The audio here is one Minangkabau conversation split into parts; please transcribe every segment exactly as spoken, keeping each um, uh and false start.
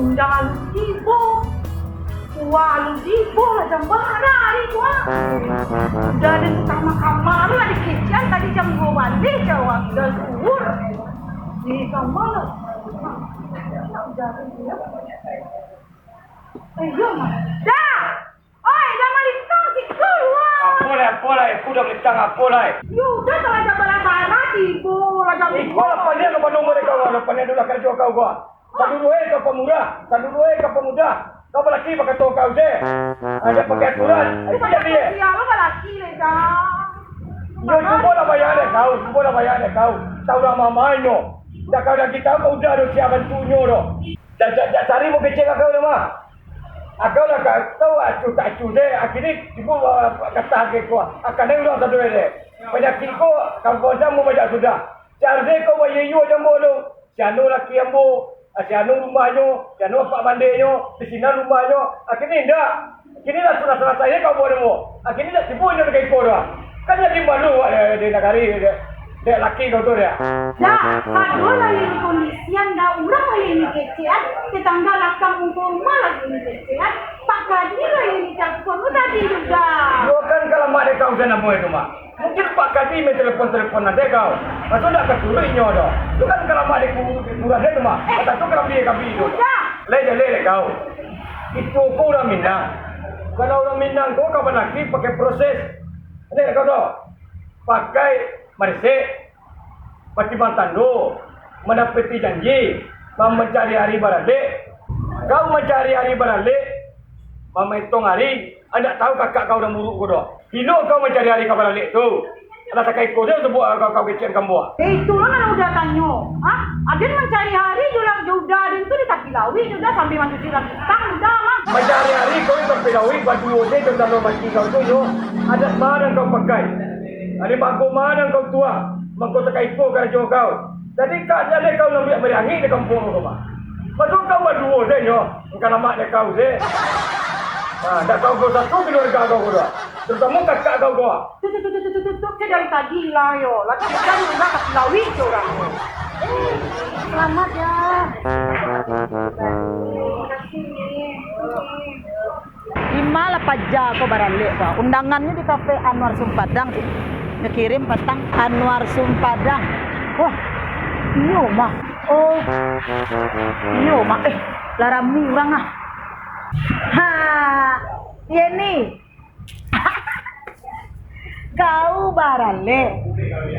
Undang alun tibo. Wah, alun tibo lah jam bara hari tu, ah. Udah den tu kama-kama tu lah dikecekan tadi jam duo baleh cak urang. Udah zuhur. Di kama lah. Udah, udah. Eh, yo, Mak. Dah! Oi, dah malintang situ, wah! Apo lai, apo lai? Aku dah malintang, apo lai? Yo, udah, lah jam bara tibo, lah jam duo. Iko lah pandai ka bandung mereka, lah pandai dulah karajo kau, gua. Saduduak e ka pamurah, saduduak e ka pamudah. Kau balaki bakato kau se. Ada pakai aturan. Itu jadi, eh. Sia lo balaki le, Jang. Yo, cubolah bayar dek kau, cubolah bayar dek kau. Tahu lah mamanyo. Dah kau dah kita kau udah do sia bantunyo do. Dah, dah, dah cari mau kecek kau dah mah. Kau lah ka-, kau acuh tak acuh se. Akhirnya tibo, ah, kata ke kau. Akan naik urang satu dek. Panyakik kau, kau kau jamu banyak sudah. Cari kau bayi yo jambo tu. Si anu laki ambo, ah, si anu rumahnyo, si anu apak mandeknyo, di sinan rumahnyo. Ah, kini indak. Kini lah sudah salasai kau buat ambo. Ah, kini indak tibo inyo ka iko doh. Kan jadi malu awak di, di nagari, dek, dek laki kau tu dek. Dah, kaduo lah ini kondisian, dah urang lah ini kecekan, tetangga lakang muko rumah lah ini kecekan, Pak Kadi lah ini telepon tu tadi juga. Yo kan kalamak dek kau se namo itu, Mak. Mungkin Pak Kadi main telepon-telepon nan dek kau. Maso ndak ka turuik inyo doh. Tu kan kalamak dek ku-, kurang dek tu, Mak. Eh. Kata tu kalambia kami tu. Udah. Lai jaleh dek kau. Itu ko urang Minang. Kalau urang Minang ko kawan laki pakai proses. Dek kau tu. Pakai maresek, patimbang tando, mandapati janji, mancari ari baralek. Kau mancari ari baralek, mamaetong ari, indak tahu kakak kau urang buruk ko doh. Bilo kau mancari ari ka baralek tu? Alah, sakaiko se sabuik kau, kau kecekan ambo. Eh, itulah nan udah tanyo. Ha? Aden mancari ari jo lah, jo udah aden tu di tapi lawik jo udah, sambil mancuci rambutang udah mah. Mancari ari kau di tapi lawik, baduo se jo tando mati kau tu yo. Adat ma nan kau pakai? Ari bago ma nan kau tuang? Mangko sakaiko karajo kau. Jadi, kak jaleh kau nan buek mariangik di kampuang ko mah. Maso kau baduo se nyo, angka lamak dek kau se. Ha, ndak kau ko satu kaluarga kau ko doh. Tarutamo kakak kau ko. Tu, tu, tu, tu, tu, tu, tu, tu, tu, dari tadi lah yo. Lah, kita ni udah kasi lawik ke orang. Eh, selamat ya. Terima kasih. Di ma lah paja ko baralek ko. Undangannyo di kafe Anwar Sumpadang tu. Nyo kirim patang Anwar Sumpadang. Wah, iyo mah. Oh, iyo mah. Eh, lah rami urang ah. Ha, Yeni. Kau baralek,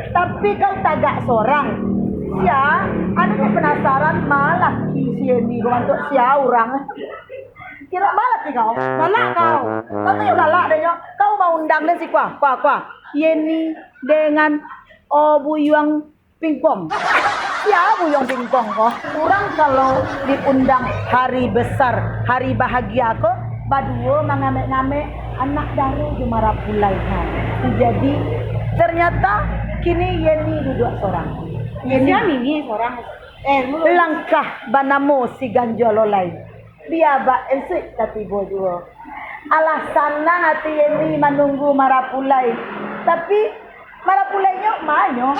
tapi kau tagak sorang. Sia, anu tu penasaran, ma laki si Yeni ko antok sia urang. Kiro ma laki kau? Galak kau. Tapi yo galak deh nyo. Kau maundang den si kua, kua, kua. Yeni dengan, oh, Buyuang Pingpong. Sia Buyuang Pingpong ko? Urang kalau diundang hari besar, hari bahagia ko, baduo mangamek-ngamek anak daro jo marapulai. Ha, jadi, ternyata kini Yeni duduak sorang. Yeni. Sia Mimi sorang. Eh, lu. Langkah banamo si Ganjo Lolai. Bia bak esuik ka tibo juo. Alah sanang ati Yeni manunggu marapulai. Tapi, marapulainyo manyo?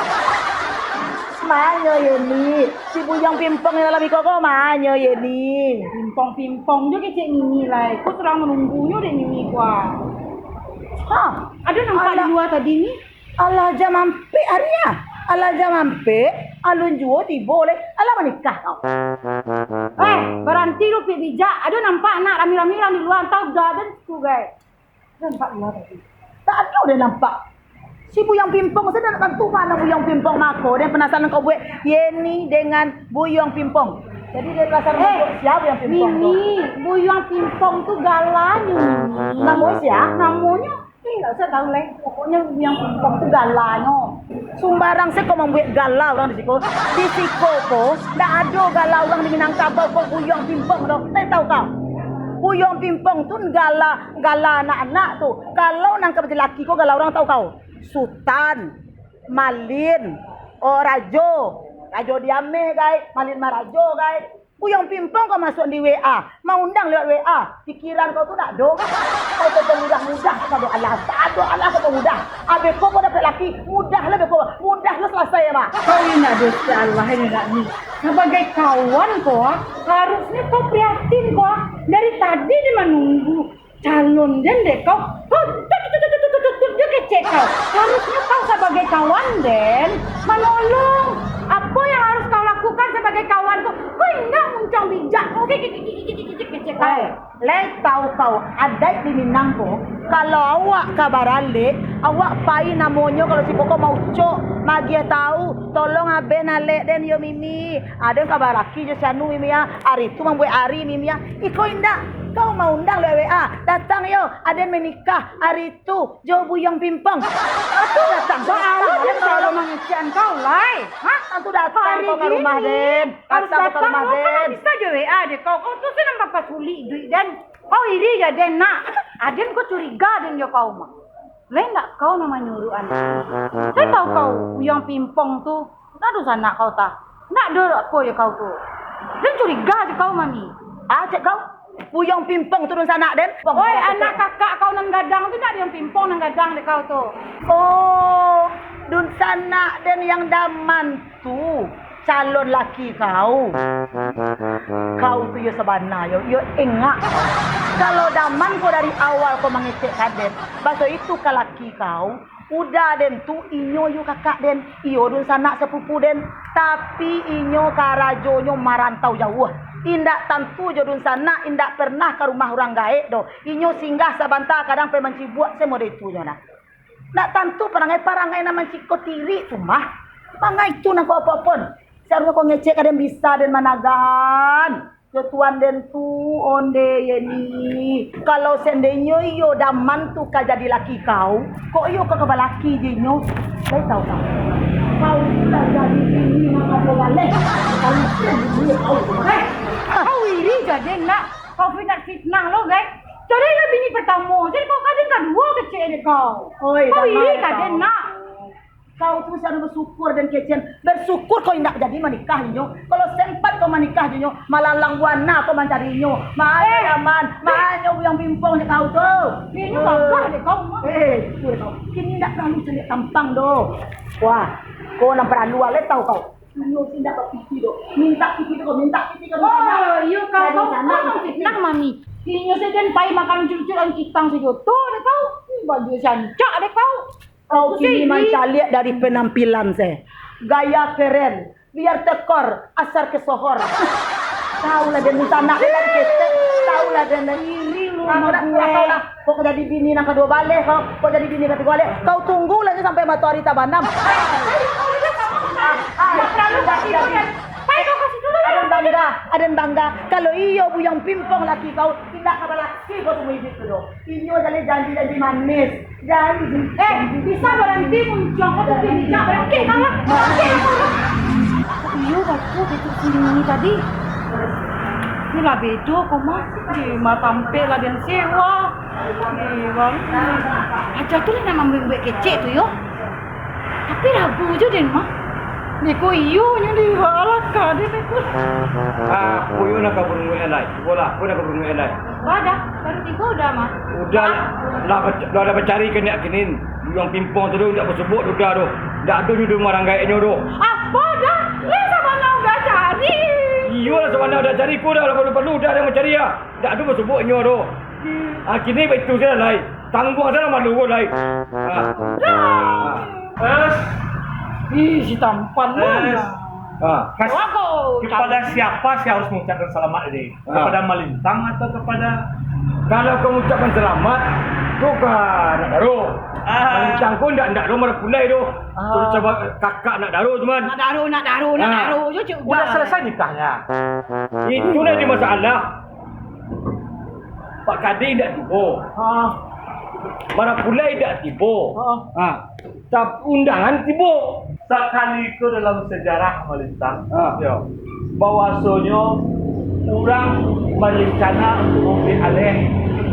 Manyo Yeni? Si Buyuang Pingpong nan dalam iko ko manyo Yeni? Pingpong-pingpong jo kecek Mimi lai. Ko surang manunggunyo dek Mimi ko ah. Ha? Ado nampak di lua tadi ni? Alah jam ampek ari ah. Alah jam ampek, alun juo tibo lai. Alah manikah kau. Eh, baranti lu, Pik Bijak. Ado nampak anak rami-rami urang di lua, antah udah aden situ, gai. Ado nampak di lua tadi? Tak ado den nampak. Si Buyuang Pingpong, sajo ndak tantu ma nan Buyuang Pingpong, mako den penasaran kau buek Yeni dengan Buyuang Pingpong. Jadi den penasaran, eh, buek sia Buyuang Pingpong tu? Mimi, Buyuang Pingpong tu galanyo, Mimi. Namo sia? Namonyo Eh, ndak usah tahu lai. Pokoknyo Buyuang Pingpong tu galanyo. Sumbarang se ko mambuek gala urang di siko. Di siko ko, ndak ado gala urang di Minangkabau ko Buyuang Pingpong doh. Ndak tahu kau? Buyuang Pingpong tu gala, gala anak-anak tu. Kalau nan ka manjadi laki ko gala urang tahu kau? Sutan, Malin, oh, Rajo. Rajo Diameh, gai. Malin Marajo, gai. Buyuang Pingpong kau masuak di W A, maundang lewat W A, pikiran kau tu ndak do. Kau tu pemudah-mudah kau do, alah, tak ado alah kau pemudah. Abih ko kau dapek laki, mudah lah beko, mudah lah Salasai, Mak. Kau indak dosa Allah, indak ni. Sabagai kawan ko, ah, harusnyo kau prihatin ko, ah. Dari tadi den manunggu calon den dek kau. Kau tut, tut, tut, tut, tut, tut, tut, jo kecek kau. Harusnyo kau sabagai kawan den manolong. Apo yang harus kau lakukan sabagai kawan ko? Kau indak muncuang bijak kau. Kecek kau. Eh, Lai tau kau, adaik di Minang ko, kalau awak ka baralek, awak pai namonyo kalau siko ko maucok, magiah tau, tolong abeh nalek den yo Mimi. Aden ka balaki jo si anu Mimi ah, ari tu mambuek ari Mimi ah. Iko indak, kau maundang lewat W A, datang yo, aden menikah ari tu jo Buyuang Pimpong. Atu datang, kau Baalah aden kalau mangecekan kau, Lai. Hah? Tantu datang kau ka rumah den. Harus datang ka rumah den. Kau kan bisa jo W A deh kau. Kau tu senang papasulik iduik den. Kau iri jo den, nak. Aden ko curiga den jo kau mah. Lai ndak kau nan manyuruah anak. Lai tau kau, Buyuang Pimpong tu. Ndak dunsanak kau tah. Ndak ado apo jo kau tu. Den curiga jo kau, Mami. Ah, cek kau. Buyuang Pimpong tu dunsanak den. Oi, anak kakak kau nan gadang tu, ndak Buyuang Pimpong nan gadang dek kau tu. Oh, dunsanak den yang Daman tu calon laki kau. Kau tu yo sabana yo, yo engak. Kalau Daman ko dari awal ko mangecek ka den, baso itu ka laki kau, uda den tu inyo yo kakak den, iyo dunsanak sapupu den, tapi inyo karajonyo marantau jauah. Indak tantu jo dunsanak, indak pernah ka rumah urang gaek doh. Inyo singgah sabanta, kadang pai mancibuak, se model itu nyo nah. Ndak tantu parangai-parangai nan manciko tirik tu mah. Mangai tu nan kau apo-apon. Saharusnyo kau ngecek ka den bisa den managan. Jo tuan den tu, onde ye ni. Kalau seandainyo iyo Daman tu ka jadi laki kau, kok iyo kau ka balaki jo inyo? Lai tau kau. Kau tu lah jadi bini nan ka baleh. Kau tu bini kau tu mah. Eh, kau iri jo den nak. Kau fitnah-fitnah lo, gai. Cari lah bini pertamo. Jadi kau ka den kaduo kecek dek kau. Oi, kau iri ka den nak. Kau tu selalu bersyukur den kecek. Bersyukur kau indak jadi manikah inyo. Kalau sempat kau manikah inyo, malalang buana kau mancari inyo. Mana Daman, mana Buyuang Pimpong dek kau tu? Inyo gagah dek kau mah. Eh, tu dek kau. Kini indak terlalu cari tampang doh. Wah, kau nan paralu alai tau kau. Inyo ti indak bapiti doh. Mintak piti tu, mintak piti tu. Oh, iyo, kau, kau, kau fitnah, Mami. Inyo se den pai makan cucuk dan kitang sajoto dek kau. Ih, baju sancak dek kau. Kau kini mancaliak dari penampilan se. Gaya keren, biar tekor, asar kesohor. Tau lah den, sanak den dari ketek. Tau lah den, den. Iri lu. Kau jadi bini nan kaduo baleh kau. Kau jadi bini katigo baleh. Kau tunggu lah sampai matoari tabanam. Aden bangga, aden bangga. Kalau iyo Buyuang Pimpong laki kau, indak ka balaki kau seumur iduik tu doh. Inyo jadi janji-janji manis. Janji. Eh, bisa baranti muncuang kau tu, pinjak, barangkek kau lah. Barangkek kau lah. Iyo, batua itu sini tadi. Itulah bedo kau mah. Di mah tampek lah den sewa. Di bang. Aja tu lah nak mambuek-buek kecek tu yo. Tapi ragu jo den mah. Dek ko iyo nyo di alaka den ko. Ah, ko iyo nak ka burung lai. Cubolah, ko nak ka burung lai. Badah, baru tibo udah mah. Udah lah, lah, lah ada bacari ka niak kinin. Buyuang Pimpong tu dah basubuak udah tu. Ndak ado nyo di rumah ranggaiknyo tu. Apo dah? Lah sabana udah cari. Iyo lah sabana udah cari, ko dah lah palu-palu udah ado mancari ah. Ndak ado basubuak inyo tu. Ah, kini baitu se lah, Lai. Tangguang se lah malu ko, Lai. Ah. Ah. Eh, ih, si tampan lah. Ah. Mas, kepada siapa saya harus mengucapkan selamat ini? Ah. Kepada Malintang atau kepada... Kalau kau mengucapkan selamat, tu ka nak daro. Ah. Malintang ko ndak, ndak daro marapulai tu. Ah. Kakak nak daro tu, man. Nak daro, nak daro, nak daro. Udah selesai nikahnya. Itu lah jadi masalah. Pak Kadi indak tibo. Ha. Marapulai indak tibo. Ha. Ha. Tapi undangan tibo. Sakali ko dalam sejarah Malintang, ha, yo, bahwasonyo urang barencana untuak mambuek aleh,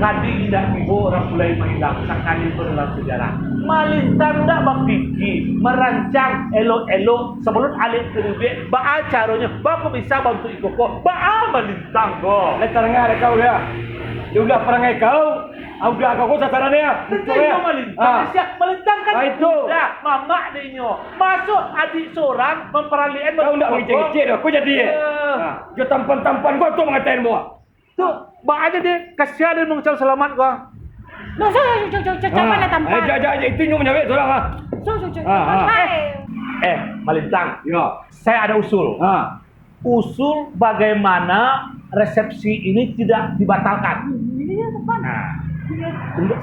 Kadi indak tibo, marapulai mailang, sakali ko dalam sejarah. Malintang ndak bapikir, marancang elok-elok, sabalun aleh ka dibuek, baa caronyo, baa kok bisa bantuak iko ko, baa Malintang ko. Lai tadanga dek kau, yo? Yo ulah parangai kau, ah, udah kau, kau sasaran ya. Betul ya, Malintang. Ah. Siap Malintang kan? Ah, itu. Udah, mamak dek inyo. Masuk adik sorang, mamparalikkan. Kau ndak mangecek-ngecek dah, kau jadi, eh. Ah. Jo tampan-tampan kau tu mangatain buah. Tu, baa aja deh, kasihan deh mangecek selamat kau. Loh, so, so, so, so, so, Ah. Tampan lah tampan. Eh, ja, ja, ja, itu nyo manyawek sorang, ah. So, so, so, Ah, ah. Tampan. Eh, Malintang. Yo. Saya ada usul. Ah. Usul bagaimana resepsi ini tidak dibatalkan. Iya, tepat. Nah,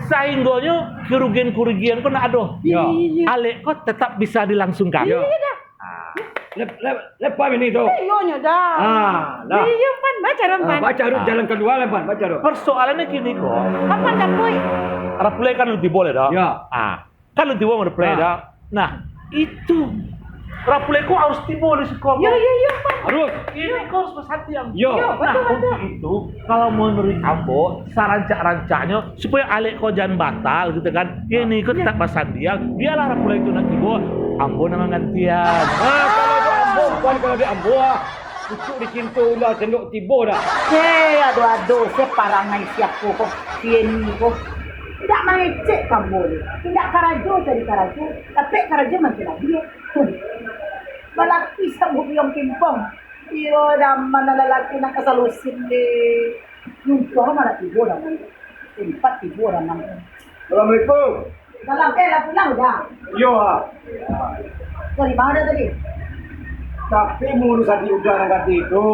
sahinggonyo kerugian-kerugian ko ndak ado. Iya, iya, iya. Alek ko tetap bisa dilangsungkan. Iya, iya, dah. Nah. Lep-, lep-, lepas ini tu. Iya, nyo dah. Ah, dah. Iya, Pan. Baca, Pan. Ah, baca dulu jalan kedua lah, Pan. Baca dulu. Persoalannya gini ko. Kapan dah, Puy? Rapulai kan lu tibo lah, dah. Ya. Ah. Kan lu tibo mode play Ah. dah. Nah, itu. Rapulai ko harus tibo di siko. Yo, yo, yo, Pan. Harus. Ini ko harus basantiang. Yo. Yo, Nah, betul, betul. Untuk itu, kalau menurut ambo, sarancak-rancaknyo, supaya alek ko jan batal gitu kan. Ini ko tetap basantiang. Biarlah rapulai itu nak tibo, ambo nak manggantian. Ah, kalau di ambo, bukan kalau di ambo, ah. Pucuk dicinto ular sendok tibo dah. Hei, ado-ado se parangai siapo ko, si Yeni ko. Indak mangecek ka ambo ni. Indak karajo cari karajo, dapek karajo mancari lagi. Hmm. Balaki samo buyuang pingpong. Iyo, daman lalaki nan ka salusin deh. Nuntuang malah tibo daman. Sempat tibo daman. Assalamualaikum. Salam, eh, lah pulang dah. Iyo, ah. Dari mana tadi? Tapi maurusan di Uda nan tadi tu.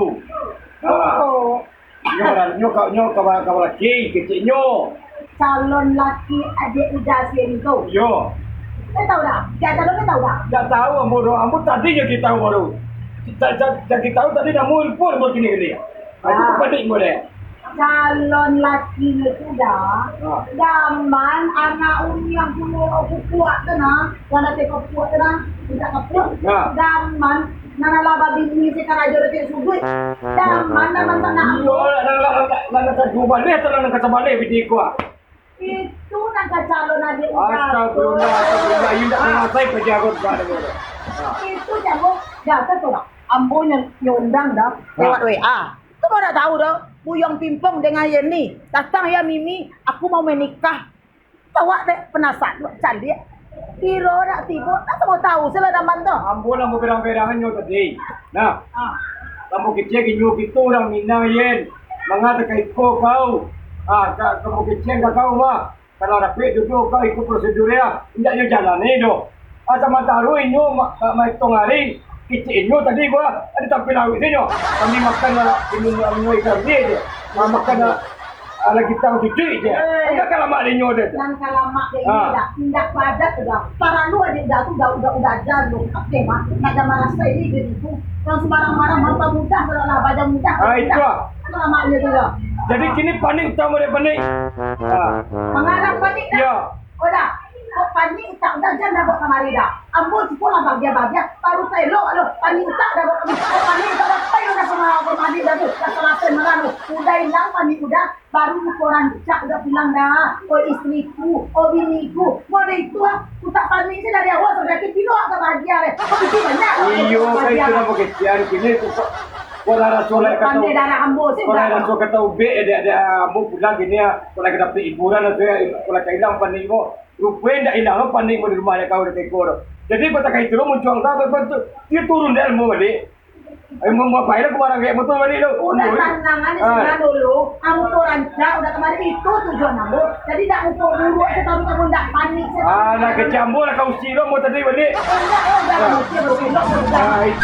Ah. Oh. Nyo, nyo ka, nyo ka, ka laki, keceknyo. Calon laki adik Uda si Eri tu? Iyo. Eh, tahu dah? Dia calon ni tahu dah? Dak tahu, ambo doh. Ambo tadi jadi tahu baru. Jadi tahu tadi dah muncul baru kini-kini. Ah, itu Ah. Panik mo deh. Calon laki nyo tu dah. Ah. Daman anak uni yang punya kukuak tu nah. Yang ado kukuak tu nah. Tidak kukuak. Ah. Daman, nan lah babini si karajo dekat suduik. Daman, daman tanah. Iyo, lah, lah, lah, lah, lah, lah, lah, dua baleh atau lah, lah, kata baleh bini kuak. Itu nan ka calon adik Uda tu. Astagfirullah, astagfirullah. Iyo ndak Ah. mangasai pajago dah. Ah. Itu jago, dah, tu lah. Ambo nyo-, nyondang dah, Ah. lewat W A. Tu baru dah tahu dah, Buyuang Pimpong dengan Yeni. Datang ya, Mimi, aku mau menikah. Awak dek penasaran, caliak. Kiro dak tibo, dak samo tahu, sila daman tu. Ambo lah berang-berang nyo tadi. Nah, Ah. Kamu kecek inyo kito urang Minang, Yen. Manga takaiko kau. Ah, ka-, kamu kecek ka kau mah. Kalau dapek jodoh kau ikut prosedur ya, indak nyo jalani doh. Ah, samantaro inyo ma-, ma-, maetong hari, kecek inyo tadi gua, ada tapi lawik inyo. Kami makan lah, minum, minum ikan dia je. Ma-, makan lah, ah, lagi tang cucui je. Eh. Indak kalamak inyo deh. Nan kalamak dek Ah. indak, indak padat udah. Paralu adik dah tu, udah, udah, udah ajar lu. Oke, Mak. Nak jangan marasa ini dia itu. Kalau sembarang-barang, mantap mudah, kalau lah, baja mudah, Ah, itu mudah. ah. Kalamak dia tu dah. Jadi kini panik utama dia panik. Ah. Mangarang panik dah. Ya. Oh dah. Kok panik utak udah jan dah buat kamari dah. Ambo cukup lah bahagia-bahagia. Baru tak elok lo. Panik utak dah buat kamari. Kok panik utak dah. Panik udah sama kamari dah tu. Dah selesai malam tu. Udah hilang panik udah. Baru muka rancak udah bilang dah, "Oh istriku, oh biniku." Mau ada itu ah, utak panik je dari awal sampai akhir, pino agak bahagia deh. Kok itu banyak? Iyo, kan bahagia itu lah. Lah pakecian, kini tu kok, kok lah raso lah kata, Pandai darah ambo sih, kok lah dah. Raso kata ubek, dia, dia, ambo pulang kini ah, kok lah dapek hiburan lah tu ya, kok lah hilang panik kok. Rupo indak hilang lah panik di rumah dia kau dah teko tu. Jadi kok tak itu lo muncul tak, dia turun dia ilmu balik. Eh, mau, mau apain aku barang kayak motor balik tu? Udah Oi. Tanangan di Ah. Sana dulu. Kamu tu rancak, udah kemarin itu tujuan kamu. Jadi tak muka buruk, saya tahu kamu ndak panik, saya tahu Ah, nak kamu kecambur lah kau usi lo, mau tadi balik. Eh, enggak, eh, udah, Ah. kamu usi, udah, udah, udah. Ah, itu.